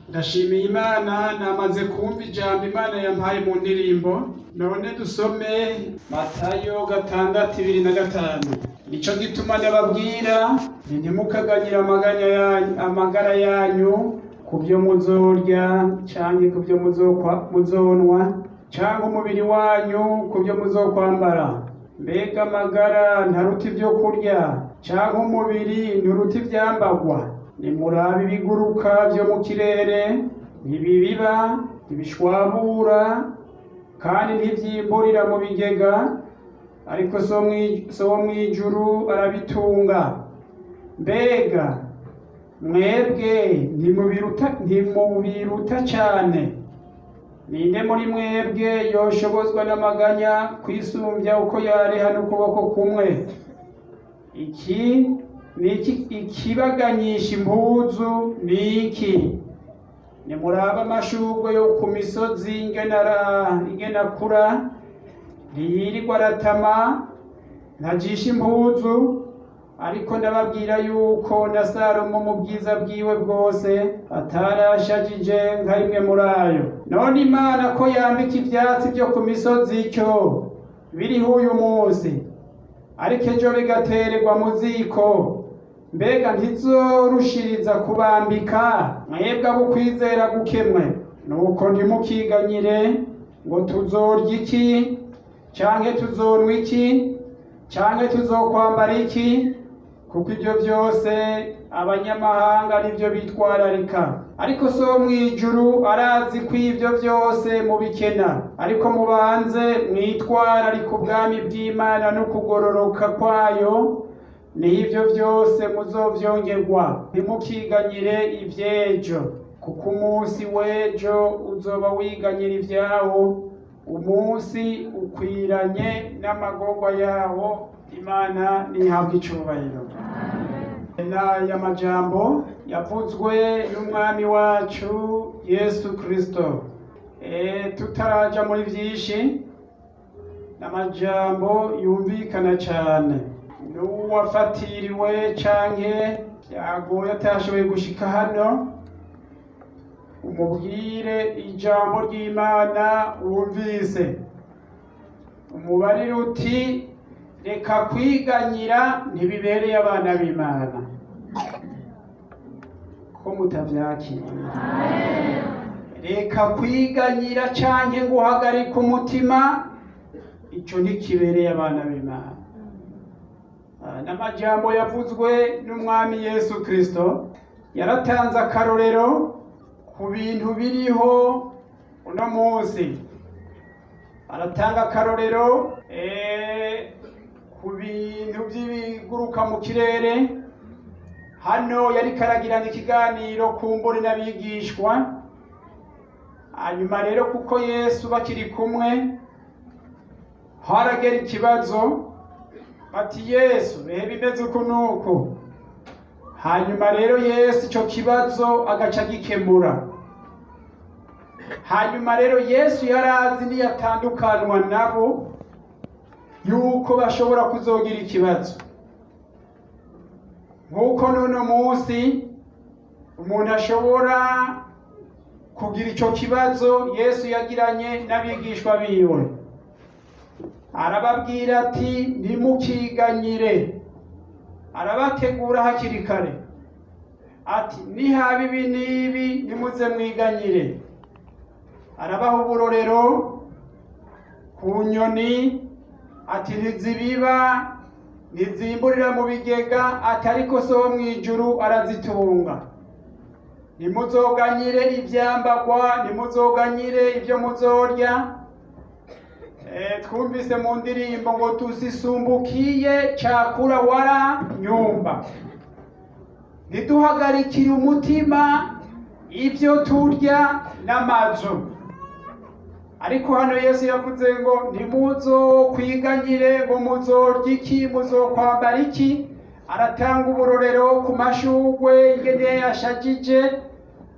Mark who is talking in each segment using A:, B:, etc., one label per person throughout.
A: Ndashimiye Imana, namaze kumva ijambo Imana yampaye mu ndirimbo. None dusome Matayo 6:25. Nico gituma ndababwira nti: ntimukaganyire amaganya yanyu, amagara yanyu ku byo muzorya canke ku byo muzonwa, canke umubiri wanyu ku byo muzokwambara. Mbega amagara ntaruta ibyo kurya, canke umubiri nturuta ivyambagwa? Nimurabe ibiguruka vyo mu kirere: ntibibiba, ntibishwabura, kandi ntivyimburira mu bigega, ariko So wo mw'ijuru arabitunga. Mbega mwebwe ntimubiruta cane? Ninde muri mwebwe yoshobozwa n'amaganya kwisumbya uko yareha n'ukuboko kumwe? Iki ni iki ikibaganyisha impuzu? Ni iki? Nimurabe amashurwe yo ku misozi ingene akura: ntiyirirwa aratama, ntajisha impuzu. Ariko ndababwira yuko na Salomo mu bwiza bwiwe bwose atarashajije nka rimwe muri ayo. None Imana ko yambika ivyatsi vyo ku misozi, icyo biriho uyu munsi, ariko ejo bigatererwa mu ziko, mbega ntizorushiriza kubambika, mwebwe abo ukwizera gukemwe? Nuko ntimukiganyire ngo: tuzorya iki, canke tuzonwa iki, canke tuzokwambara iki? Kuko ibyo byose abanyamahanga aribyo bitwararika, ariko So wo mw'ijuru arazi ko ibyo byose mubikena. Ariko mubanze mwitwararika ubwami bw'Imana no kugororoka kwayo, niho ibyo byose muzovyongerwa. Ntimukiganyire ivy'ejo, kuko umunsi w'ejo uzoba wiganyira ivyawo. Umunsi ukwiranye n'amagorwa yawo. Imana nihabwa icubahiro. N'aya majambo yavuzwe n'Umwami wacu Yesu Kristo. Tutaraja muri vyinshi, n'amajambo yumvikana cane. N'uwafatiriwe canke vyagoye atashoboye gushika hano, umubwire ijambo ry'Imana wumvise, umubarire uti: reka kwiganyira, ntibibereye abana b'Imana. Ko mutavyakira? Reka kwiganyira canke ngo uhagarike umutima, ico ntikibereye abana b'Imana. N'amajambo yavuzwe n'Umwami Yesu Kristo. Yaratanze akarorero ku bintu biriho uno munsi, aratanga akarorero ku bintu by'ibiguruka mu kirere. Hano yariko aragirana ikiganiro kumbure n'abigishwa. Hanyuma rero, kuko Yesu bakiri kumwe, haragera ikibazo, bati: Yesu, bihe bimeze uku nuku. Hanyuma rero Yesu ico kibazo agaca agikemura. Hanyuma rero Yesu yarazi niyatandukanwa nabo yuko bashobora kuzogira ikibazo, nk'uko n'uno munsi umuntu ashobora kugira ico kibazo Yesu yagiranye n'abigishwa biwe. Arababwira ati: ntimukiganyire. Arabategura hakiri kare ati: nihaba ibi n'ibi, nimuze mwiganyire. Arabaha uburorero ku nyoni, ati: ntizibiba, ntizimburira mu bigega, ati: ariko So wo mw'ijuru arazitunga. Ntimuzoganyire ivyambagwa, ntimuzoganyire ibyo muzorya. Twumvise mu ndirimbo ngo: tusisumbukie chakula wala nyumba. Ntiduhagarikire umutima ibyo turya n'amazu. Ariko hano Yesu yavuze ngo: ntimuzokwiganyire ngo muzorya iki, muzokwambara iki. Aratanga uburorero ku mashurwe ingene yashajije,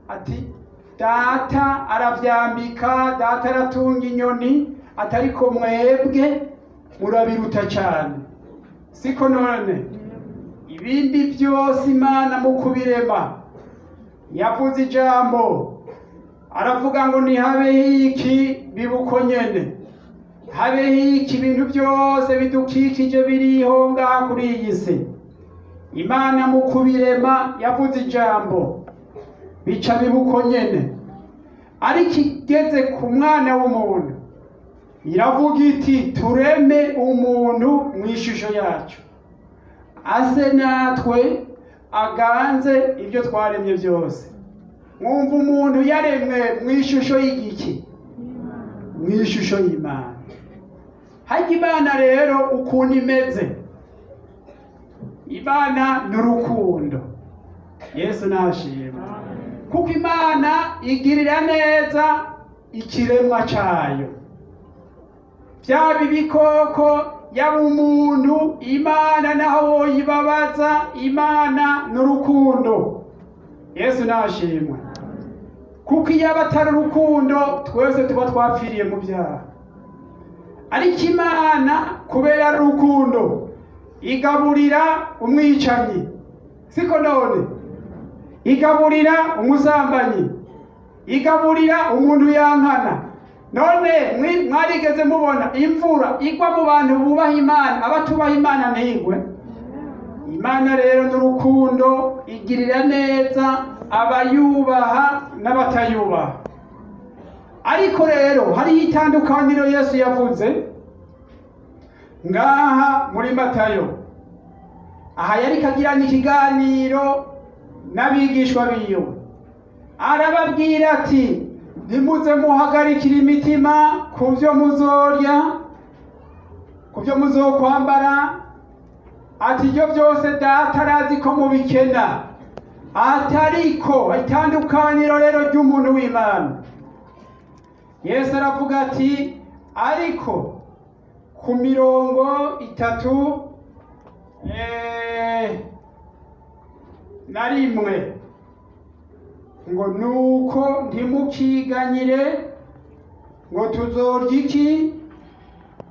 A: ati: Data aravyambika, Data aratunga inyoni, ati: ariko mwebwe murabiruta cyane. Siko none? Ibindi byose Imana mu kubirema yavuze ijambo. Aravuga ngo ntihabeho iki, biba uko nyene. Habeho iki, ibintu byose bidukikije biriho ngaha kuri iyi si, Imana mu kubirema yavuze ijambo, bica biba uko nyene. Ariko igeze ku mwana w'umuntu iravuga iti: "Tureme umuntu mu ishusho yacu, ase natwe, aganze ibyo twaremye byose." Mwumva umuntu yaremwe mu ishusho y'igiki? Mu ishusho y'Imana. Hajya Imana rero ukuntu imeze, Imana ni urukundo. Yesu nashima, kuko Imana igirira neza ikiremwa cayo, byaba ibikoko, yaba umuntu. Imana naho woyibabaza, Imana ni urukundo. Yesu nashimwe, kuko iyo aba atari urukundo twese tuba twapfiriye mu byaha. Ariko Imana kubera ari urukundo igaburira umwicanyi, siko none? Igaburira umusambanyi, igaburira umuntu yankana. None mwarigeze mubona imvura igwa mu bantu bubaha Imana, abatubaha Imana ntigwe? Imana rero n'urukundo, igirira neza abayubaha n'abatayubaha. Ariko rero hariho itandukaniro Yesu yavuze ngaha muri Matayo. Aha yariko agirana ikiganiro n'abigishwa biwe, arababwira ati: "Ntimuze muhagarikira imitima ku byo muzorya, ku byo muzokwambara." Ati: "Ibyo byose Data arazi ko mubikena." Atariko itandukaniro rero ry'umuntu w'Imana, Yesu aravuga ati, ariko ku 31 ngo: "Nuko ntimukiganyire ngo tuzorya iki,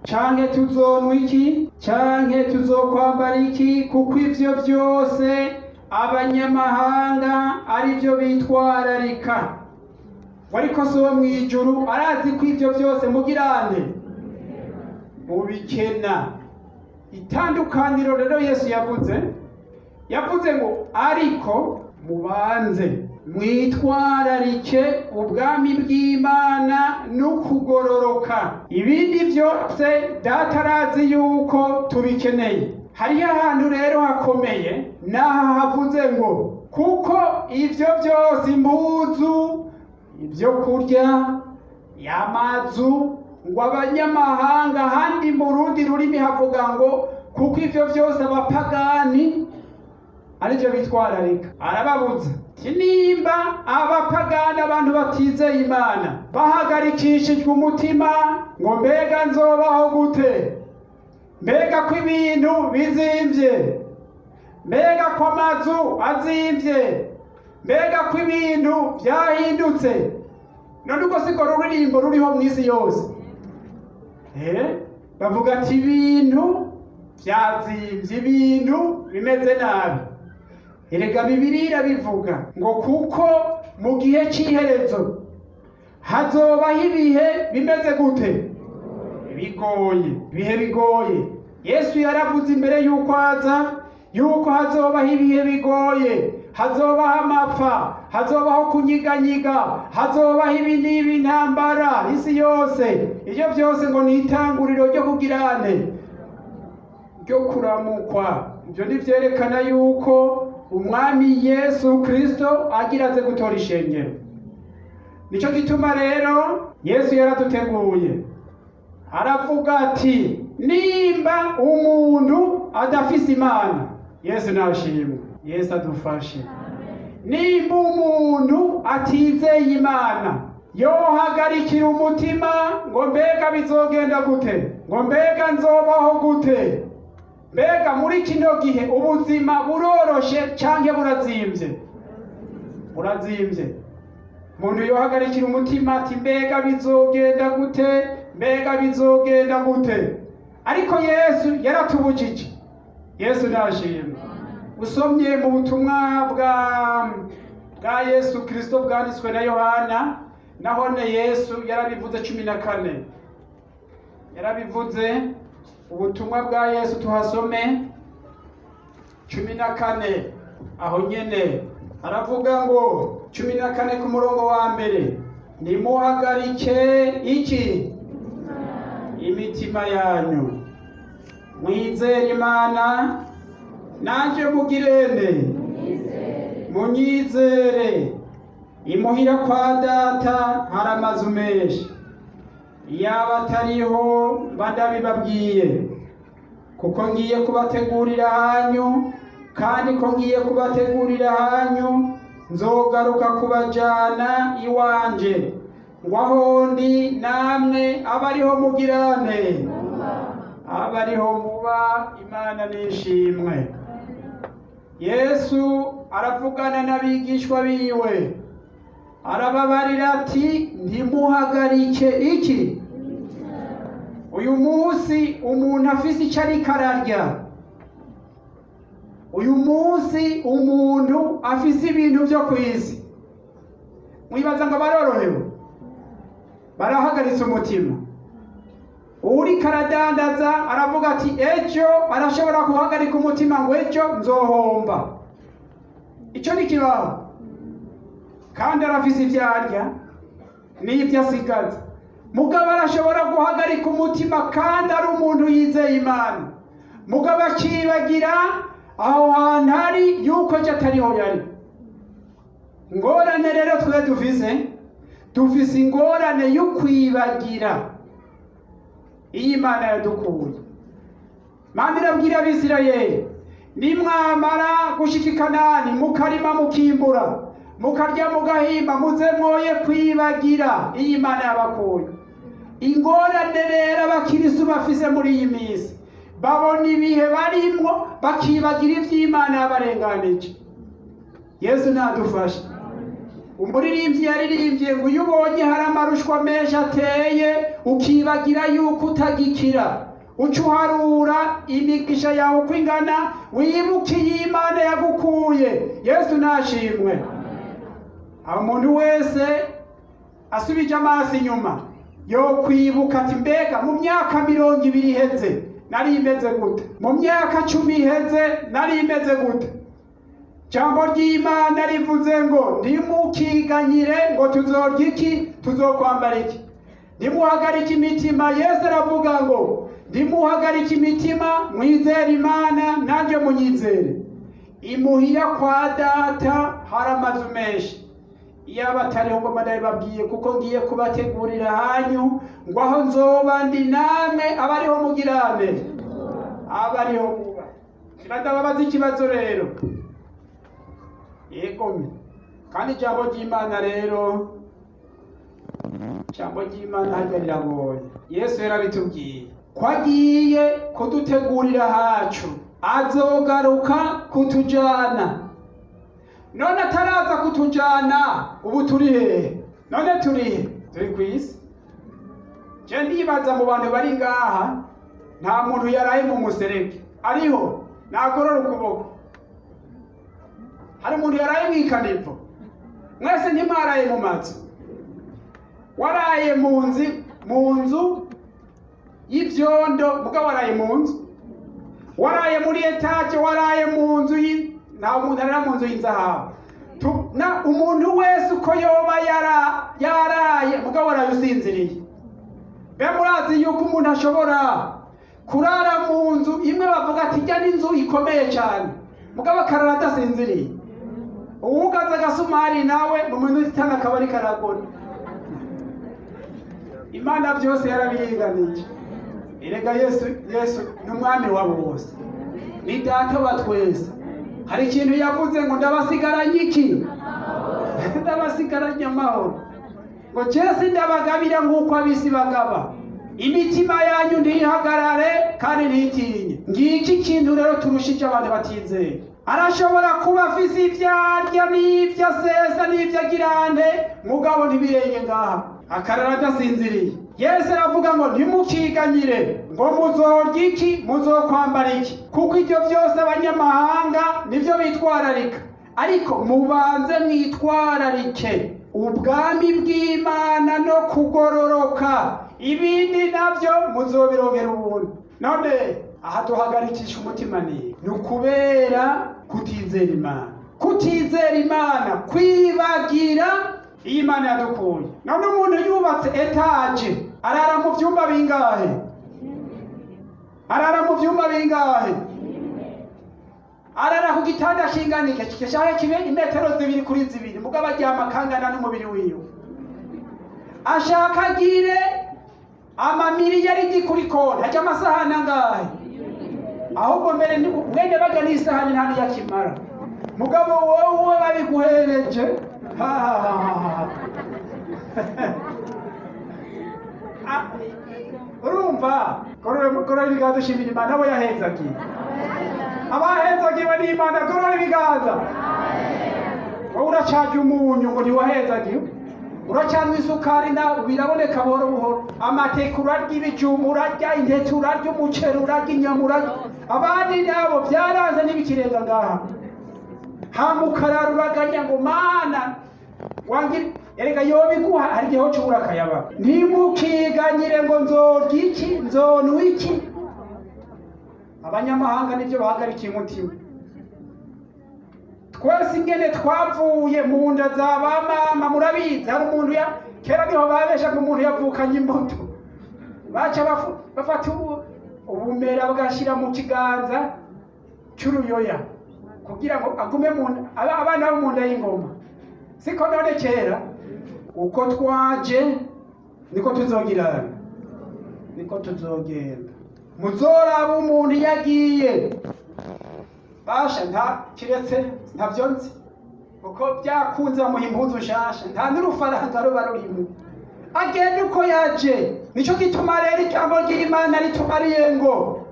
A: canke tuzonwa iki, canke tuzokwambara iki, kuko ivyo vyose abanyamahanga ari byo bitwararika. Ariko so wo mw'ijuru arazi ko ivyo vyose mugirane mubikena." Itandukaniro rero Yesu yavuze ngo: "Ariko mubanze mwitwararike ubwami bw'Imana n'ukugororoka, ibindi byose Data arazi yuko tubikeneye." Hariho ahantu rero hakomeye, n'aha havuze ngo kuko ibyo byose, impuzu, ibyo kurya, amazu, ngo abanyamahanga, ahandi mu rundi rurimi havuga ngo kuko ibyo byose abapagani aribyo bitwararika. Arababuza ati: "Nimba abapagani, abantu batizeye Imana, bahagarikishijwe umutima ngo mbega nzobaho gute, mbega ko ibintu bizimvye, mbega ko amazu azimvye, mbega ko ibintu byahindutse." None ubwo siko ruririmbo ruriho mu isi yose? Bavuga ati: "Ibintu byazimvye, ibintu bimeze nabi." Erega Bibiliya irabivuga ngo kuko mu gihe cy'iherezo hazobaho ibihe bimeze gute? Bigoye, ibihe bigoye. Yesu yaravuze imbere y'uko aza yuko hazobaho ibihe bigoye, hazobaho amapfa, hazobaho kunyiganyiga, hazobaho ibi n'ibi, intambara isi yose. Ibyo byose ngo ni itanguriro ryo kugirane, ryo kuramukwa. Ibyo ni byerekana yuko Umwami Yesu Kristo agira aze gutora ishengero. Nicyo gituma rero Yesu yaraduteguye, aravuga ati: "Nimba umuntu adafise Imana." Yesu nashimwe, Yesu adufashe. Nimba umuntu atizeye Imana, yohagarikira umutima ngo mbega bizogenda gute, ngo mbega nzobaho gute, mbega muri kino gihe ubuzima buroroshe canke burazimvye? Burazimvye. Umuntu yohagarikira umutima ati: "Mbega bizogenda gute, mbega bizogenda gute?" Ariko Yesu yaratubujije. Yesu nashimwe. Usomye mu butumwa bwa Yesu Kristo bwanditswe na Yohana. Nahone Yesu yarabivuze, 14 yarabivuze. Ubutumwa bwa Yesu tuhasome, 14 aho nyene aravuga ngo, 14 ku murongo wa mbere: "Nimuhagarike iki? Imitima yanyu. Mwizere Imana, nanje mugirene? Munyizere. Imuhira kwa Data hari amazu menshi. Iyaba atariho mba ndabibabwiye, kuko ngiye kubategurira hanyu. Kandi ko ngiye kubategurira hanyu, nzogaruka kubajana iwanje, ngo aho ndi namwe abariho mugirane? Abariho muba." Imana nishimwe. Yesu aravugana n'abigishwa biwe, arababarira ati: "Ntimuhagarike iki?" Uyu munsi umuntu afise icyo ariko ararya, uyu munsi umuntu afise ibintu byo ku isi, mwibaza ngo barorohewe? Barahagaritse umutima. Uriko aradandaza aravuga ati ejo, arashobora guhagarika umutima ngo ejo nzohomba. Icyo ni kibaho, kandi arafise ibyo arya n'ibyo asigaza. Mugabo arashobora guhagarika umutima kandi ari umuntu yizeye Imana, mugabo akibagira aho hantu ari yuko ejo atariho yari. Ingorane rero twe dufise ingorane yo kwibagira iyo Imana yadukuye. Imana irabwira Abisirayeli: "Nimwamara gushika i Kanani, mukarima mukimbura, mukarya mugahimba, muze mwoye kwibagira iyo Imana yabakuye." Ingorane rero abakirisu bafise muri iyi minsi, babona ibihe barimwo bakibagira ivy'Imana yabarenganije. Yesu nadufashe. Umuririmbyi yaririmbye ngo iyo ubonye hari amarushwa menshi ateye, ukibagira yuko utagikira, uca uharura imigisha yawe uko ingana, wibuke iyo Imana yagukuye. Yesu nashimwe. Aho umuntu wese asubije amaso inyuma yo kwibuka ati: "Mbega mu myaka 20 iheze nari imeze gute? Mu myaka 10 iheze nari imeze gute?" Jambo ry'Imana rivuze ngo: "Ntimukiganyire ngo tuzorya iki, tuzokwambara iki. Ntimuhagarike imitima." Yesu aravuga ngo: "Ntimuhagarike imitima, mwizere Imana, nanjye munyizere. Imuhira kwa Data hari amazu menshi. Iyaba atariho ngo ndabibabwiye, kuko ngiye kubategurira hanyu, ngo aho nzoba ndi namwe abariho mugirane? Abariho muba." Ndababaza ikibazo rero, yegome. Kandi ijambo ry'Imana rero, ijambo ry'Imana harya riragoye. Yesu yarabitubwiye ko agiye kudutegurira hacu, azogaruka kutujana. None ataraza kutujana, ubu turi hehe? None turi he? Turi ku isi. Je ndibaza mu bantu bari ngaha nta muntu yaraye mu muserege ariho, nagorora ukuboko. Hari umuntu yaraye mw'ikanivo? Mwese ntimwaraye mu mazu? Waraye mu nzu, mu nzu y'ivyondo, mugabo waraye mu nzu. Waraye muri étage, waraye mu nzu, nta muntu arara mu nzu y'inzahabu. Na umuntu wese uko yoba yaraye, mugabo waraye usinziriye. Be murazi yuko umuntu ashobora kurara mu nzu imwe bavuga ati ijya n'inzu ikomeye cyane, mugabo akarara adasinziriye? Uwugaze agasumari nawe mu minota 5 akaba ariko aragona. Imana byose yarabiringanije. Erega Yesu, Yesu ni umwami wa bose, ni Data wa twese. Hari ikintu yavuze ngo: "Ndabasigaranye iki? Ndabasigaranye amahoro." Ngo: "Jesi ndabagabira nk'uko ab'isi bagaba. Imitima yanyu ntihagarare kandi ntitinye." Ngiki ikintu rero turushije abantu batizeye. Arashobora kuba afise ibyo arya n'ibyo asesa n'ibyo agirante, mugabo ntibirenge ngaha, akarara adasinziriye. Yesu aravuga ngo: "Ntimukiganyire ngo muzorya iki, muzokwambara iki, kuko ibyo byose abanyamahanga nibyo bitwararika. Ariko mubanze mwitwararike." Ubwami bw'Imana no kugororoka, ibindi navyo muzobirongera ubuntu. None aha duhagarikisha umutima ni ukubera kutizera Imana, kutizera Imana, kwibagira iyi Imana yadukuye. None umuntu yubatse étage arara mu vyumba bingahe? Arara mu vyumba bingahe? Arara ku gitanda kingana iki? Kishaka kibe imetero 2 kuri 2, mugabo aryama kangana n'umubiri wiwe. Ashaka agire amamiliyaridi kuri konti, ajya amasahani angahe? Ahubwo mbere mwene barya n'isahani nta niyakimara. Mugabo wowe babiguhereje, ha, ha, ha, ha, ha. Ah, urumva, gorora ibiganza ushimira Imana. Abo yahezagiye, abahezagiwe n'Imana, gorora ibiganza. Wowe uracarya umunyu ngo ntiwahezagiwe, uracanywa isukari na biraboneka buhoro buhoro. Amateke urarya, ibijumba urarya, intete urarya, umuceri urarya, inyama urarya. Abandi nabo byaranze n'ibikirenga ngaha. Hama ukarara uraganya ngo Mana wangira. Erega yobiguha, hari igihe hoca ubura akayaba. Ntimukiganyire ngo nzorya iki, nzonwa iki. Abanyamahanga nibyo bahagarikiye umutima. Twese ingene twavuye mu nda za ba mama murabizi. Hari umuntu ya kera niho babeshaga umuntu yavukanye imbuto, baca bafata ubumera bagashyira mu kiganza cy'uruyoya kugira ngo agume mu nda, abana bo mu nda y'ingoma. Siko none kera uko twaje niko tuzogirana, niko tuzogenda. Muzoraba umuntu iyo agiye, basha nta kiretse ntavyo nzi, kuko byakunze bamuha impuzu nshasha, nta n'urufaranga ruba rurimo. Agenda uko yaje. Nico gituma rero ijambo ry'Imana ritumariye ngo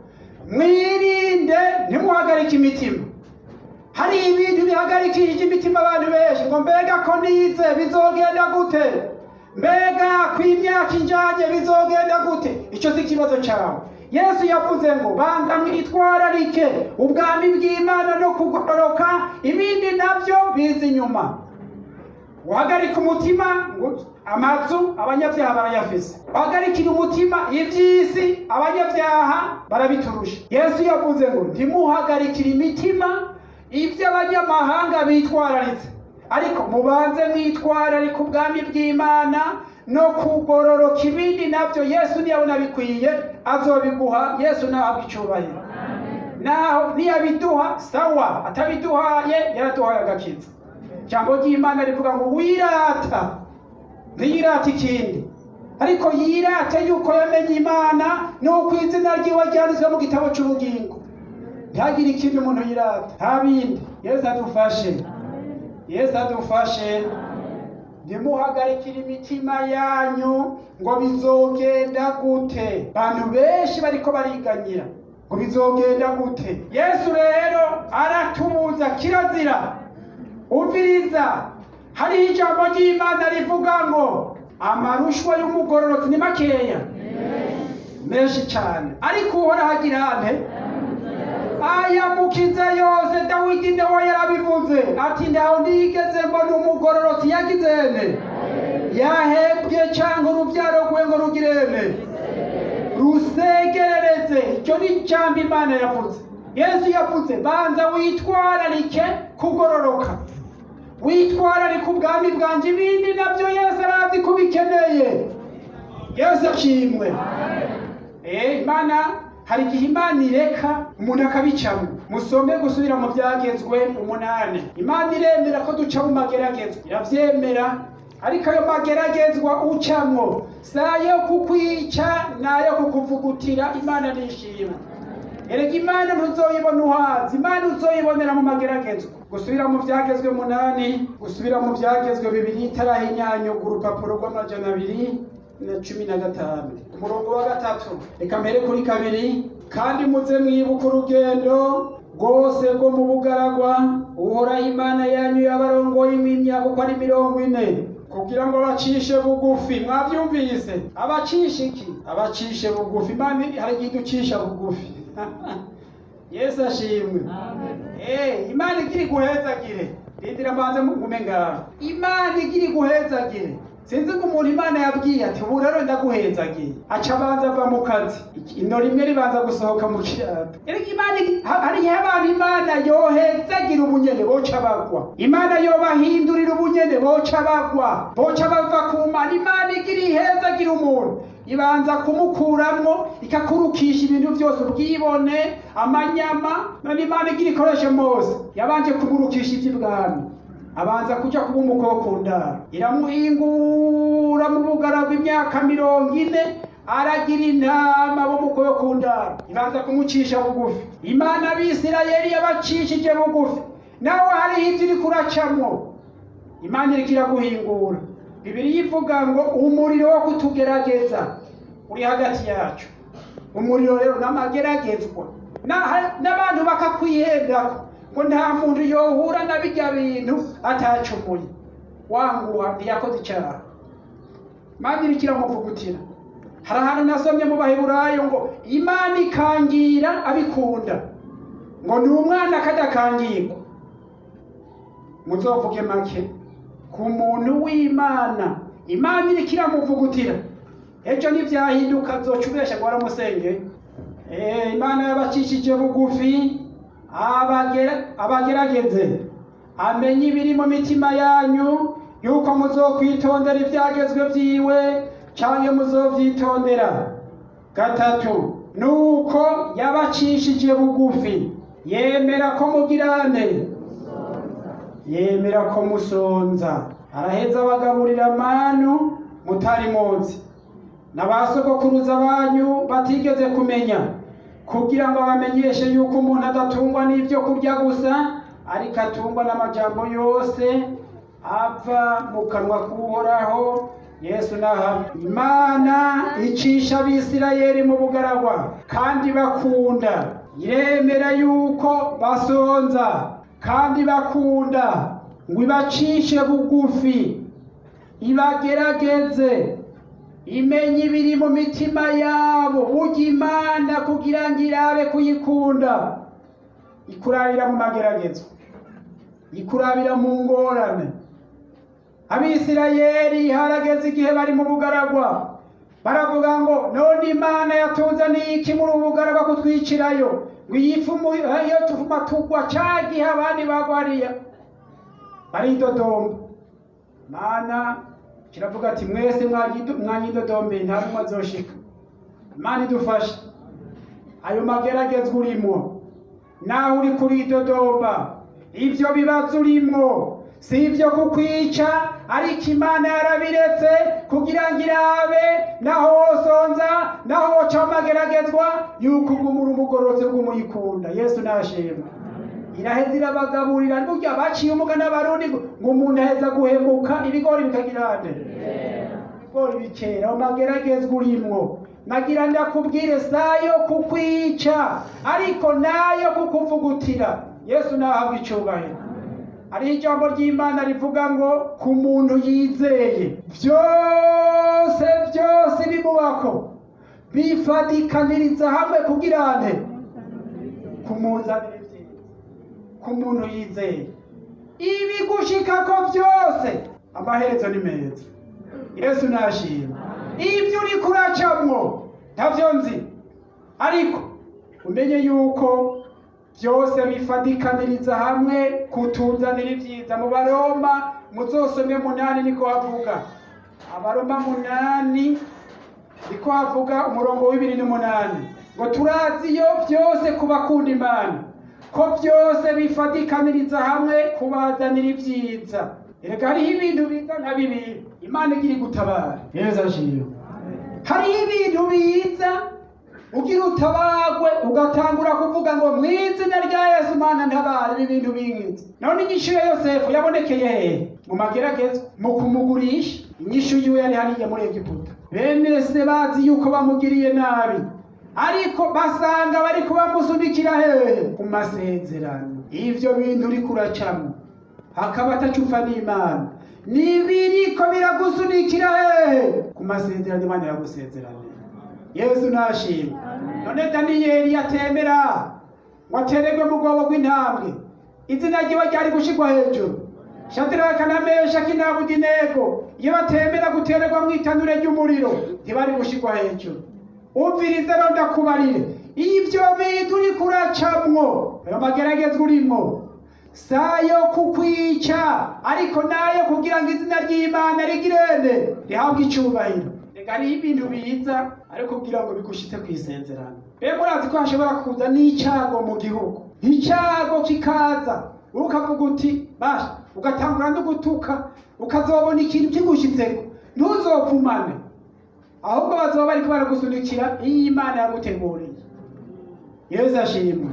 A: mwirinde, ntimuhagarike imitima. Hari ibintu bihagarikishije imitima abantu benshi, ngo mbega ko nize bizogenda gute? Mbega ko imyaka injanye bizogenda gute? Icyo si ikibazo cyawe. Yesu yavuze ngo banza mwitwararike ubwami bw'Imana no kugororoka, ibindi nabyo biza inyuma. Uhagarika umutima ngo amazu abanyabyaha barayafise, uhagarikira umutima iby'isi, abanyabyaha barabiturusha. Yesu yavuze ngo ntimuhagarikire imitima ibyo abanyamahanga bitwararitse, ariko mubanze mwitwararike ubwami bw'Imana no kugororoka, ibindi nabyo Yesu niyabona bikwiye azobiguha. Yesu nahabwa icyubahiro. Naho niyabiduha sawa, atabiduhaye yaraduhaye agakiza. Ijambo ry'Imana rivuga ngo wirata ntiyirate ikindi, ariko yirate yuko yamenye Imana n'uko izina ryiwe ryanditswe mu gitabo cy'ubugingo. Ntihagire ikindi umuntu yirata, nta bindi. Yesu adufashe, Yesu adufashe. Ntimuhagarikire imitima yanyu ngo bizogenda gute. Bantu benshi bariko bariganyira ngo bizogenda gute. Yesu rero aratubuza, kirazira. Umviriza, hariho ijambo ry'Imana rivuga ngo amarushwa y'umugororotsi ni makeya, menshi cyane, ariko Uhoraho agira ante? Ayamukiza yose. Dawidi nawe yarabivuze ati ntaho nigeze mbona umugororotsi yagize ene yahebwe, cyangwa urubyaro rwe ngo rugirene rusegerereze. Icyo ni ijambo Imana yavuze. Yesu yavuze banza witwararike kugororoka, witwararike ubwami bwanjye, ibindi nabyo Yesu arazi ko ubikeneye. Yesu ashimwe. Imana, hari igihe Imana ireka umuntu akabicamo. Musome Gusubira mu Byagezwe 8. Imana iremera ko duca mu mageragezwa, iravyemera, ariko ayo mageragezwa ucamwo si ayo kukwica, ni ayo kukuvugutira. Imana nishimwe. Erega Imana ntuzoyibona uhazi, Imana uzoyibonera mu mageragezwa. Gusubira mu Byagezwe 8, Gusubira mu Byagezwe 2 itarahinyanyuga, urupapuro rw'215, umurongo wa 3. Reka mbere kuri 2. Kandi muze mwibuka urugendo rwose rwo mu bugaragwa Uhoraho Imana yanyu yabarongoye imyaka uko ari 40, kugira ngo abacishe bugufi. Mwabyumvise? Abacishe iki? Abacishe bugufi. Imana hari igihe iducisha bugufi. Yesu ashimwe. Imana igira iguhezagire. Rindira mbanze ngume ngaho. Imana igira iguhezagire. Sinzi ngo umuntu Imana yabwiye ati ubu rero ndaguhezagiye, aca abanza ava mu kazi, ino rimwe ribanza gusohoka mu kirato. Erega Imana, hari igihe abantu Imana yohezagira ubunyene boca bagwa, Imana yobahindurira ubunyene boca bagwa, boca bava ku Mana. Imana igira ihezagira umuntu, ibanza kumukuramwo, ikakurukisha ibintu byose, ubwibone, amanyama. None Imana igira ikoreshe Mose, yabanje kumurukisha iby'ibwami, abanza kuja kuba umukokundara, iramuhingura mu bugaragwa imyaka 40, aragira intama bo mukokundara, ibanza kumucisha bugufi. Imana Abisirayeli yabacishije bugufi. Nawe hariho ivyo uriko uracamwo, Imana iriko iraguhingura. Bibiliya ivuga ngo umuriro wo kutugerageza uri hagati yacu. Umuriro rero n'amageragezwa, n'abantu bakakwihendako ngo nta muntu yohura na bijya bintu atacumuye. Wanguha ntiyakoze icyaha, Imana iriko iramuvugutira. Hari ahantu nasomye mu Baheburayo ngo Imana ikangira abikunda, ngo ni umwana kadakangirwa. Muzovuge make ku muntu w'Imana, Imana iriko iramuvugutira. Ejo ntivyahinduka, azoca ubesha ngo waramusengeye. Imana yabacishije bugufi, abagerageze, amenye ibiri mu mitima yanyu, yuko muzokwitondera ivyagezwe vyiwe canke muzovyitondera. Gatatu, nuko yabacishije bugufi, yemera ko mugirane, yemera ko musonza, araheza abagaburira manu mutari muzi, na ba sogokuruza banyu batigeze kumenya, kugira ngo abamenyeshe yuko umuntu adatungwa n'ibyo kurya gusa, ariko atungwa n'amajambo yose ava mu kanwa k'Uhoraho. Yesu naha Imana icisha Abisirayeli mu bugaragwa kandi bakunda, iremera yuko basonza kandi bakunda, ngo ibacishe bugufi, ibagerageze, imenye ibiri mu mitima yabo. Burya Imana kugira ngo irabe kuyikunda, ikurabira mu mageragezo, ikurabira mu ngorane. Abisirayeli harageze igihe bari mu bugaragwa, baravuga ngo none Imana yatuzaniye iki muri ubu bugaragwa kutwicirayo, ngo iyi fumu iyo tuvuma tugwa ca gihe abandi bagwariya. Baridodomba. Imana kiravuga ati mwese mwanyidodombeye, nta numwe azoshika. Imana idufashe. Ayo mageragezwa urimwo, naho uri kuridodomba, ivyo bibazo urimwo si ivyo kukwica, ariko Imana yarabiretse kugira ngo irabe naho wosonza, naho woca amageragezwa, yuko uguma uri umugororotsi, uguma uyikunda. Yesu nashimwe. Iraheza irabagaburira. Burya baciye umugani Abarundi ngo umuntu aheza guhemuka ibigori bikagira nde? Ibigori bikera. Mu mageragezwa urimwo, nagira ndakubwire, sayo kukwica, ariko nayo kukuvugutira. Yesu nahabwa icubahiro. Hariho ijambo ry'Imana rivuga ngo ku muntu yizeye, byose byose bimubako bifatikaniriza hamwe kugira nte? Kumuzanira ibyiza. Ku muntu yizeye, ibigushikako byose amaherezo ni meza. Yesu nashima. Ibyo uriko uracamwo ntavyo nzi, ariko umenye yuko byose bifatikaniriza hamwe kutuzanira ibyiza. Mu Baroma muzosome 8, niko havuga. Abaroma 8 niko havuga, umurongo w'ibiri n'umunani, ngo turazi iyo byose ku bakunda Imana, ko byose bifatikaniriza hamwe kubazanira ibyiza. Erega hariho ibintu biza nka bibiri Imana igira igutabara. Yesu ashimwe. Hariho ibintu biza ugira utabagwe, ugatangura kuvuga ngo mu izina rya Yesu, Mana ntabara ibi bintu binkiza. None inyishu ya Yosefu yabonekeye hehe? Mu mageragezo, mu kumugurisha. Inyishu yiwe yari hariya muri Egiputa. Bene se bazi yuko bamugiriye nabi, ariko basanga bariko bamusunikira hehe? Ku masezerano. Ivyo bintu uriko uracamwo hakaba atacufa n'Imana, nibiriko biragusunikira hehe? Ku masezerano Imana yagusezeraniye. Yesu nashimwe. None Daniyeli yatemera ngo atererwe mu rwobo rw'intambwe, izina ryiwe ryari gushirwa hejuru? Shadiraka na Meshaki na Abudinego iyo batemera gutererwa mu itanure ry'umuriro ntibari gushirwa hejuru. Umviriza rero ndakubarire, ibyo bintu uriko uracamwo, ayo mageragezwa urimwo, sayo kukwica, ariko nayo kugira ngo izina ry'Imana rigirende rihabwe icubahiro. Reka hariho ibintu biza ariko kugira ngo bigushitse kw'isezerano. Mbe murazi ko hashobora kuza n'icago mu gihugu, icago kikaza ukavuga uti basha, ugatangura no gutuka, ukazobona ikintu kigushitseko, ntuzopfumane, ahubwo bazoba bariko baragusunikira iyo Imana yaguteguriye. Yesu ashimwe.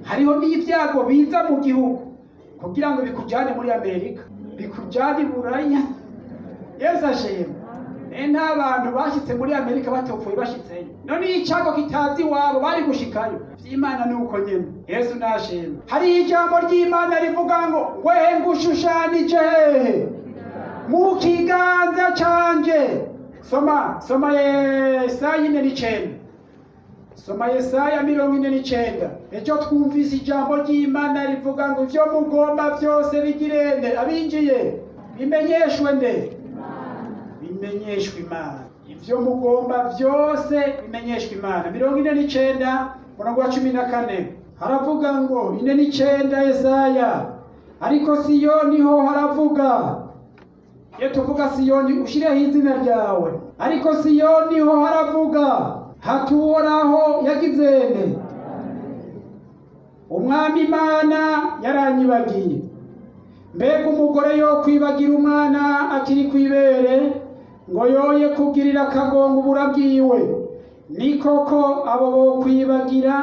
A: Hariho n'ibyago biza mu gihugu kugira ngo bikujane muri Amerika, bikujane i Buraya. Yesu ashimwe. Nta bantu bashitse muri Amerika batopfuye bashitseyo. None iyo icago kitazi iwabo bari gushikayo. Vy'Imana ni uko nyene. Yesu nashimwe. Hari ijambo ry'Imana rivuga ngo wehe ngushushanije hehe? Mu kiganza canje. Soma, soma Yesaya 49. Soma Yesaya 49. Ejo twumvise ijambo ry'Imana rivuga ngo ivyo mugomba byose bigirende abinjiye bimenyeshwe nde? Bimenyeshwe Imana. Ivyo mugomba byose bimenyeshwe Imana. 49 murongo wa 14 haravuga ngo 49 Yesaya, ariko Siyoni ho haravuga. Iyo tuvuga Siyoni ushireho izina ryawe. Ariko Siyoni ho haravuga hatuhoraho yagizene, Umwami Imana yaranyibagiye. Mbega umugore yo kwibagira umwana akiri kw'ibere, ngo yoye kugirira akagongo ubura bwiwe? Ni koko abo bo kwibagira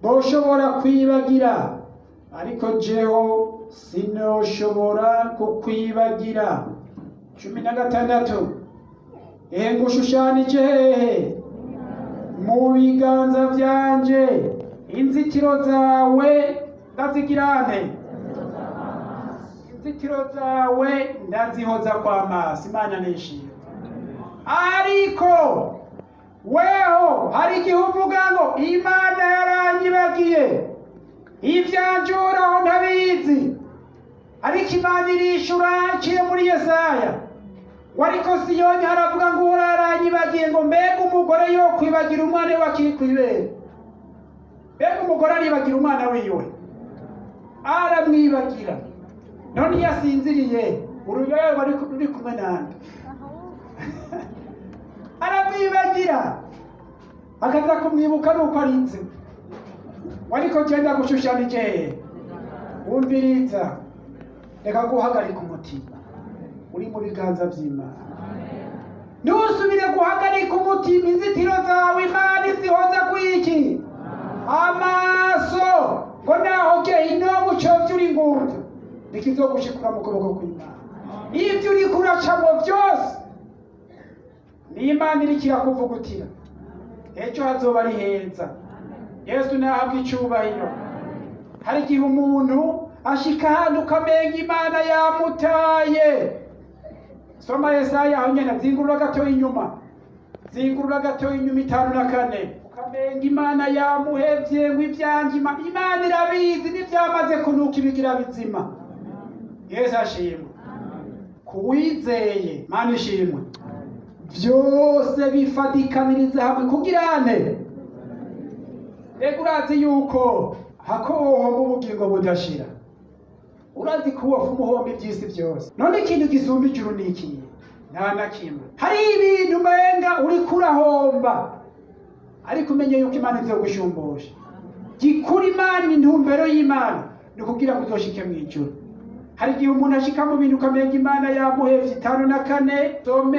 A: boshobora kwibagira, ariko jeho sinoshobora kukwibagira. 16. Ehe ngushushanije hehe? Mu biganza vyanje. Inzitiro zawe ndazigirane, inzitiro zawe ndazihoza kw'amaso. Imana nishimwe. Ariko weho hari igihe uvuga ngo Imana yaranyibagiye, ivyanje Uhoraho ntabizi. Ariko Imana irishura iciye muri Yesaya ngo ariko Siyoni haravuga ngo Uhoraho yaranyibagiye, ngo mbega umugore yo kwibagira umwana we akiri kw'ibere? Mbega umugore aribagira umwana wiwe? Aramwibagira. None iyo asinziriye uruyoyo ruba ruri kumwe nande? Aramwibagira, akaza kumwibuka nuko arinze. Ariko genda gushushanije, wumviriza, reka guhagarika umutima uri mu biganza vy'Imana. Ntusubire guhagarika umutima. Inzitiro zawe Imana izihoza kwiki? Amaso. Ngo naho gehinomu covye uri ngumvu, nikizogushikura mu kuboko kw'Imana. Ivyo uriko uracamwo vyose ni Imana iriko irakuvugutira. Ejo hazoba ari heza. Yesu nahabwa icubahiro. Hari igihe umuntu ashika ahantu ukamenga Imana yamutaye. Soma Yesaya aho nyene, zingurura gato inyuma, zingurura gato inyuma, 54. Ukamenga Imana yamuhevye, ngo ivyanje Imana irabizi, n'ivyamaze kunuka ibigira bizima. Yesu ashimwe. Kuwizeye, Mana ishimwe, vyose bifadikaniriza hamwe kugirane. Rega urazi yuko hako wohomba ubugingo budashira, urazi ko wofa umuhomba ivy'isi vyose. None ikintu gisumba ijuru ni ikihe? Nta na kimwe. Hari ibintu umenga uriko urahomba, ariko umenye yuko Imana izogushumbusha. Gikura Imana, intumbero y'Imana ni ukugira ngo uzoshike mw'ijuru. Hari igihe umuntu ashika mu bintu ukamenga Imana yamuhevye. 54, some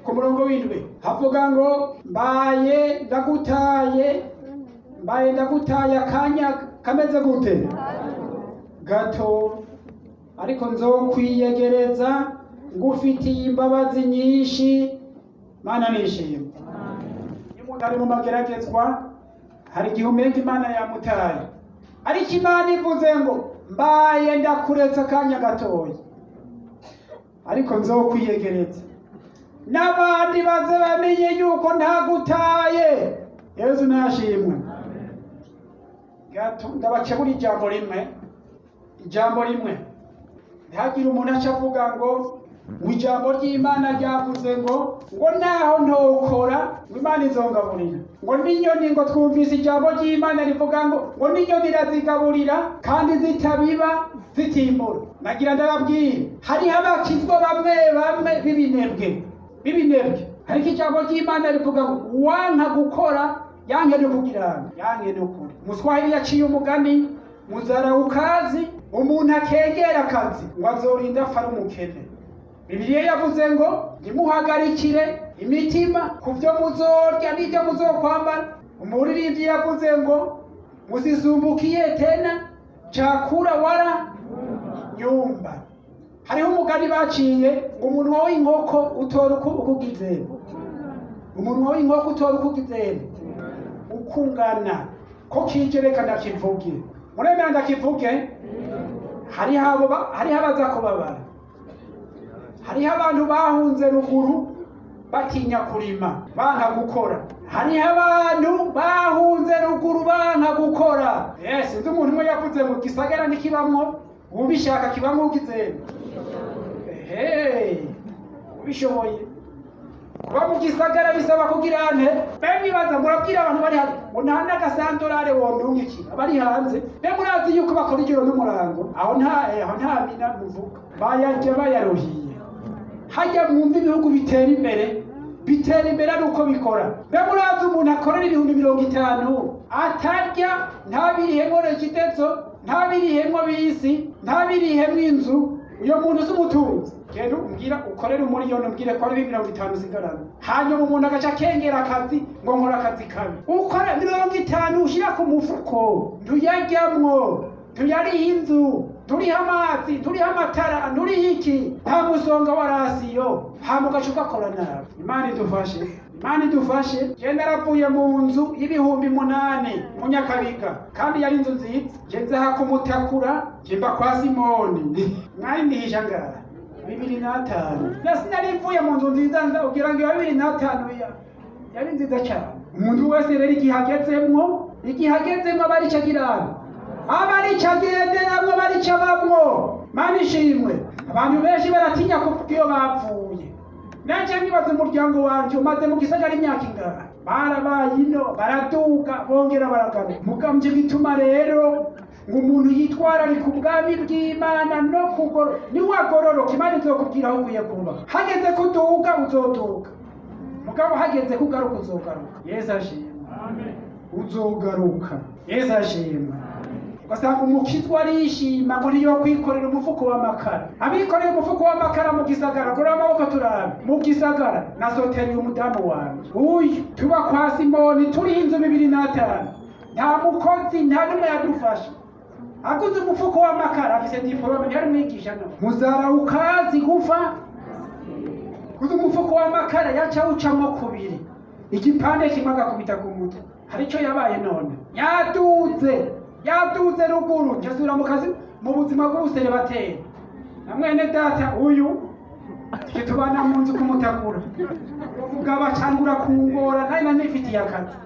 A: ku murongo w'7, havuga ngo mbaye ndagutaye, mbaye ndagutaye akanya kameze gute? Gato, ariko nzokwiyegereza ngufitiye imbabazi nyinshi. Mana nishimwe. Iyo umuntu ari mu mageragezwa, hari igihe umenga Imana yamutaye, ariko Imana ivuze ngo mbaye ndakuretse akanya gatoya, ariko nzokwiyegereza n'abandi baze bamenye yuko ntagutaye. Yesu nashimwe. Ndabakebura ijambo rimwe, ijambo rimwe. Ntihagire umuntu aca avuga ngo ijambo ry'Imana ryavuze ngo naho ntokora ngo Imana izongaburira, ngo n'inyoni, ngo twumvise ijambo ry'Imana rivuga ngo n'inyoni irazigaburira kandi zitabiba zitimbura. Nagira ndababwira, hariho abakizwa bamwe bamwe b'ibinebwe, ariko ijambo ry'Imana rivuga ngo uwanka gukora yanke no kugirana yanke no kure. Umuswahili yaciye umugani: muzara ukazi, umuntu akengera akazi ngo azorinda apfa ari umukene. Bibiliya yavuze ngo ntimuhagarikire imitima ku byo muzorya n'ibyo muzokwambara. Umuririmbyi yavuze ngo musisumbukiye tena chakula wala nyumba. Hariho umugani baciye ngo umunwa w'inkoko utora uko ukugizera, umunwa w'inkoko utora uko ukugizera ukungana ko kije. Reka ndakivuge, muremera ndakivuge. Hariho abaza kubabara, hariho abantu bahunze ruguru batinya kurima, banka gukora. Hariho abantu bahunze ruguru banka gukora. Yes, nzi umuntu umwe yavuze ngo gisagara ntikibamwo ubishaka, kibamwo ugizera. Ehe, ubishoboye. Kuba mu gisagara bisaba kugira ante? Mbe mwibaza, murabwira abantu bari hanze ngo nta n'agasandorare wondungikira abari hanze? Mbe murazi yuko bakora ijoro n'umurango? Aho nta mina muvuga, bayarya bayaruhiye. Hajya mwumva ibihugu bitera imbere, bitera imbere ari uko bikora. Mbe murazi umuntu akorera 50,000 atarya, ntabirihemwo REGIDESO, ntabirihemwo bisi, ntabirihemwo inzu? Uyo muntu si umutunzi? Genda umbwira ukorere umuriyoni, umbwire ko ari 50 usigarana. Hanyuma umuntu agaca akengera akazi ngo nkora akazi kabi. Ukora 50 ushira ku mufuko, ntuyaryamwo, ntuyariha inzu, nturiha amazi, nturiha amatara, nturiha iki, nta musonga wa rasiyo, hama ugaca ugakora nabi. Imana idufashe, Imana idufashe. Je naravuye mu nzu y'8,000 mu Nyakabiga, kandi yari inzu nziza. Je nzaha kumutakura, je mba kwa Simoni, mwari ndihisha ngaha 2005. Na sinari mvuye mu nzu nziza, nza ugira ngo iya 2005 yari nziza cyane. Umuntu wese rero igihe agezemwo aba arico agirana, aba arico agenderamwo, aba arico abamwo. Mana ishimwe. Abantu benshi baratinya kuvuga iyo bapfuye. Nanje nibaza umuryango wanje umaze mu gisagara imyaka ingana, barabaye ino, baraduga, bongera baragaruka. Mugambye bituma rero ngo umuntu yitwararika ubwami bw'Imana no kugoro. Niwagororoka, Imana izokubwira aho ukwiye kuba. Hageze kuduga uzoduga, mugabo hageze kugaruka uzogaruka. Yesu ashimwe. Uzogaruka. Yesu ashimwe. Ugasanga umukizwa arishima ngo niyo kwikorera umufuko w'amakara. Abikoreye umufuko w'amakara mu gisagara, kureba amaboko turabe mu gisagara. Nasotereye umudamu wanje uyu, tuba kwa Simoni, turiho inzu 2005, nta mukozi, nta n'umwe yadufasha. Aguze umufuko w'amakara, afise diporome, ntiyari mwigisha. No muzara ukazi gufa kuza umufuko w'amakara, yaca awucamwo kubiri, igipande kimwe agakubita ku mutwe. Hari icyo yabaye none? Yaduze, yaduze ruguru, njasubira mu kazi, mu buzima bw'ubuserebateri na mwene data uyu, tujye tubana mu nzu kumutakura. Umugabo acangura kungora, nari nanifitiye akazi,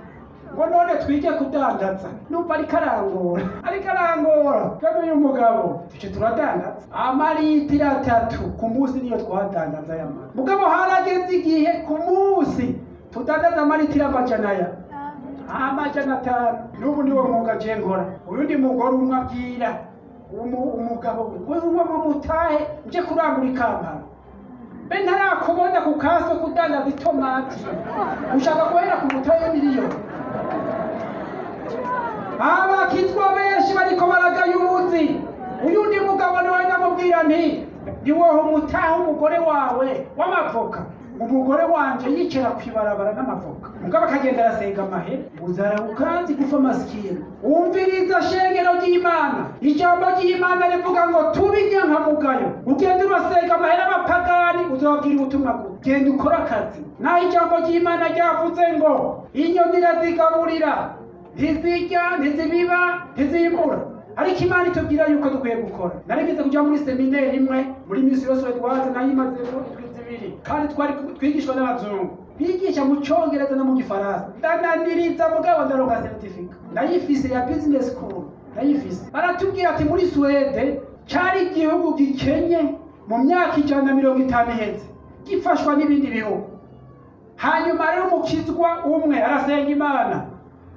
A: ngo none twige kudandaza. Numva ariko arangora, ariko arangora. Kandi uyu mugabo tujye turadandaza amaritiro 3 ku munsi, niyo twadandaza y'amata. Mugabo harageze igihe ku munsi tudandaza amaritiro 500. N'ubu niwo mwuga je nkora. Uyundi mugore umwe abwira umugabo we ngo uwe mutahe nje kurangura ikampara. Mbe ntarakubona ku kaso kudandaza itomati, ushaka guhera ku mutahe miliyoni? Abakizwa benshi bariko baragaya ubuzi. Uyundi mugabo niwe ndamubwira nti niwoha umutahe umugore wawe w'amavoka. Umugore wanje yicara kwibarabara n'amavoka, mugabo akagenda arasenga amahera. Uzara ukanzi gufa masikini. Umviriza shengero ry'Imana, ijambo ry'Imana rivuga ngo tube inyankamugayo. Ugenda urasenga amahera abapagani, uzobabwira ubutumwa bwo genda ukore akazi. Naho ijambo ry'Imana ryavuze ngo inyoni irazigaburira, ntizirya, ntizibiba, ntizimbura, ariko Imana itubwira yuko dukwiye gukora. Narigeze kuja muri seminari imwe muri misi yose twaze, nayimazemo indwi 2, kandi twari twigishwa n'abazungu bigisha mu Cyongereza no mu Gifaransa. Ndananiriza, mugabo ndaronka certificat, ndayifise ya business school, ndayifise. Baratubwira ati muri Suwede Cari igihugu gikenye mu myaka 150 iheze, gifashwa n'ibindi bihugu. Hanyuma rero umukizwa umwe arasenga Imana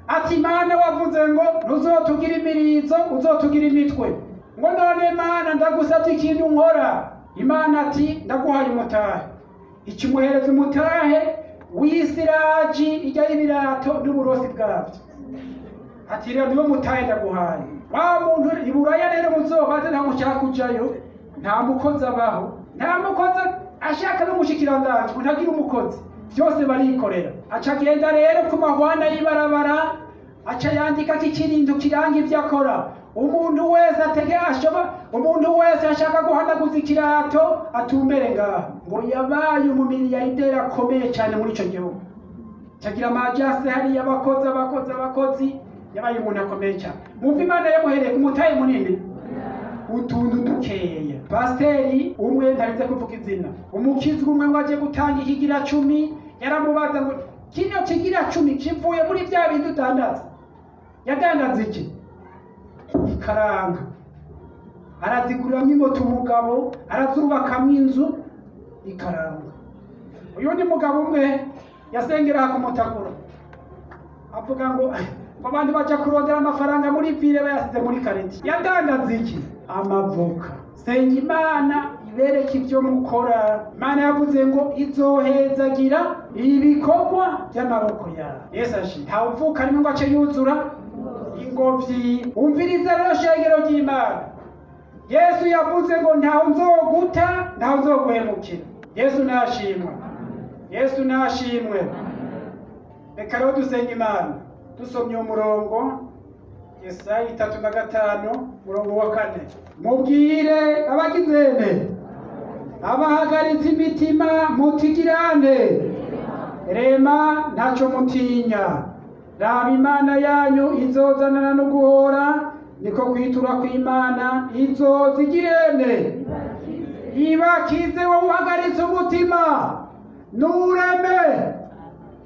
A: ati: "Imana, wavuze ngo ntuzotugira imirizo, uzotugira imitwe. Ngo none Mana, ndagusabye ikintu nkora." Imana ati: "Ndaguhaye umutahe." Ikimuhereza umutahe w'isiraji ijya y'ibirato n'uburosi bwabyo. Ati: "Rero niwo mutahe ndaguhaye." Wa muntu iburaya rero, muzobaze, nta mushaka kujayo, nta mukozi abaho, nta mukozi ashaka n'umushikiranganji ntagira umukozi, byose barikorera. Aca agenda rero ku mahwana y'ibarabara, aca yandika ikirindu kiranga ibyo akora. Umuntu wese atege ashoba, umuntu wese ashaka guhanaguza ikirato atumbere ngaha. Ngo yabaye umumiliyarderi akomeye cyane muri ico gihugu, cagira amajase hariya, abakozi, abakozi, abakozi. Yabaye umuntu akomeye cyane. Mwumva Imana yamuhereye ku mutahe munini, utuntu dukeya. Pasiteri umwe, ntarinze kuvuga izina, umukizwa umwe ngo aje gutanga ikigira cumi, yaramubaza ngo: "Kino kigira cumi kivuye muri bya bindi udandaza?" Yadandaza iki? Ikaranga. Araziguriramo imoto umugabo, arazubakamwo inzu, ikaranga. Uyundi mugabo umwe yasengera kumutakura, avuga ngo abantu baja kurondera amafaranga muri ville bayasize muri kareti. Yadandaza iki? Amavoka. Senga Imana ibereke ibyo mukora. Imana yavuze ngo izohezagira ibikorwa by'amaboko yawe. Yesu ashi, ntawe uvuka rimwe ngo ace yuzura ingobyi. Umviriza rero, shengero ry'Imana, Yesu yavuze ngo ntawe nzoguta, ntawe nzoguhemukira. Yesu nashimwe, Yesu nashimwe. Reka rero dusenga Imana dusomye umurongo Yesaya 35, umurongo wa 4: "Mubwire abagizene, abahagaritse imitima, mutigirane, rema, ntacyo mutinya. Raba, Imana yanyu izozanana no guhora, niko kwitura kw'Imana, izoza igirene ibakize." Wowe uhagaritse umutima, nureme.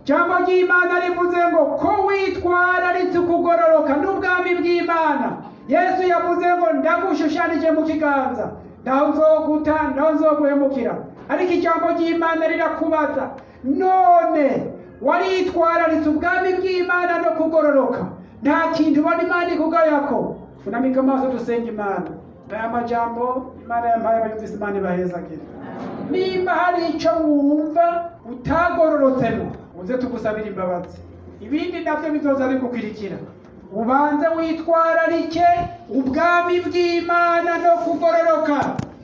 A: Jambo ry'Imana rivuze ngo ko witwararitse ukugororoka n'ubwami bw'Imana. Yesu yavuze ngo ndagushushanije mu kiganza, ntaho nzoguta, ntaho nzoguhemukira. Ariko ijambo ry'Imana rirakubaza: none waritwararitse ubwami bw'Imana no kugororoka? Nta kintu ubona Imana ikugayako? Unamika amaso, dusenga Imana. Aya majambo Imana yampaye, abayumvise Imana ibahezagire. Nimba hari icyo wumva utagororotsemo, uze tugusabira imbabazi. Ibindi nabyo bizoza bigukurikira. Ubanze witwararike ubwami bw'Imana no kugororoka,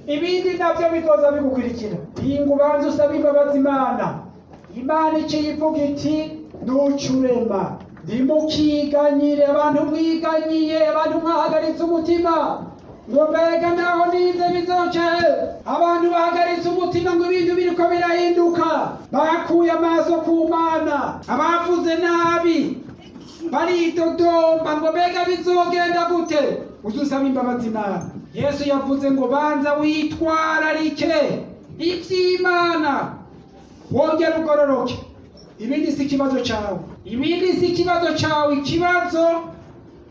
A: ibindi nabyo bizoza bigukurikira. Hinga ubanze usabe imbabazi Imana. Imana iciye ivuga iti: "Nucurema, ntimukiganyire." Abantu mwiganyiye, abantu mwahagaritse umutima ngo mbega naho nize bizoce, abantu bahagaritse umutima ngo ibintu biriko birahinduka, bakuye amaso ku Mana, abavuze nabi baridodomba ngo mbega bizogenda gute, uzusaba imbabazi Imana. Yesu yavuze ngo banza witwararike ivy'Imana, wongere ugororoke. Ibindi si ikibazo cawe, ibindi si ikibazo cawe, ikibazo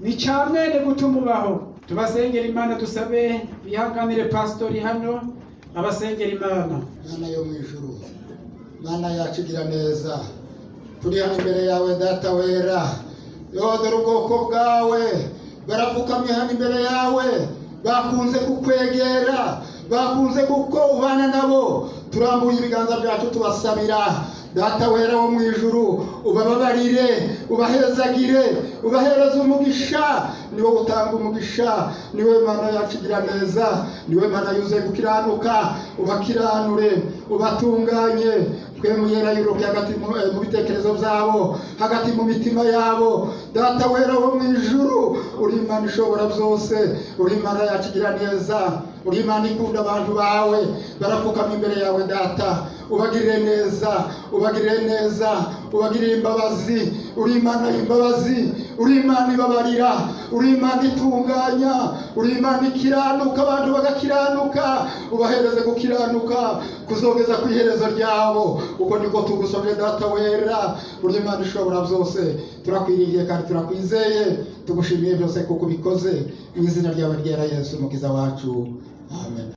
A: ni ca mwene gutuma ubaho. Tubasengera Imana, dusabe bihanganire pasitori hano abasengera Imana.
B: Mana yo mu ijuru, Mana yacu igira neza, turi hano imbere yawe, Data wera. Yo, dore ubwoko bwawe barapfukamye hano imbere yawe, bakunze kukwegera, bakunze kuko ubana nabo. Turambuye ibiganza byacu tubasabira, Data wera wo mu ijuru, ubababarire, ubahezagire, ubahereze umugisha. Ni wowe utanga umugisha, ni wowe Mana yacu igira neza, ni wowe Mana yuzuye gukiranuka. Ubakiranure, ubatunganye, twemuyera yuruke hagati mu bitekerezo byabo, hagati mu mitima yabo. Data wera wo mu ijuru, uri Imana ishobora byose, uri Imana yacu igira neza, uri Imana ikunda abantu bawe. Barapfukama imbere yawe, Data, ubagirire neza, ubagirire neza, ubagirire imbabazi. Uri Imana y'imbabazi, uri Imana ibabarira, uri Imana itunganya, uri Imana ikiranuka, abantu bagakiranuka. Ubahereze gukiranuka kuzogeza ku iherezo ryabo. Uko niko tugusabye, Data wera. Uri Imana ishobora byose, turakwiriye kandi turakwizeye, tugushimiye byose kuko ubikoze. Mu izina ryawe ryera, Yesu Umukiza wacu, amen.